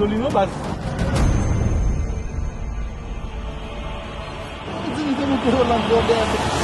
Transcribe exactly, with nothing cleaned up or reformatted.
Li non baz. Ou di li te moute Hollande bò dèyè.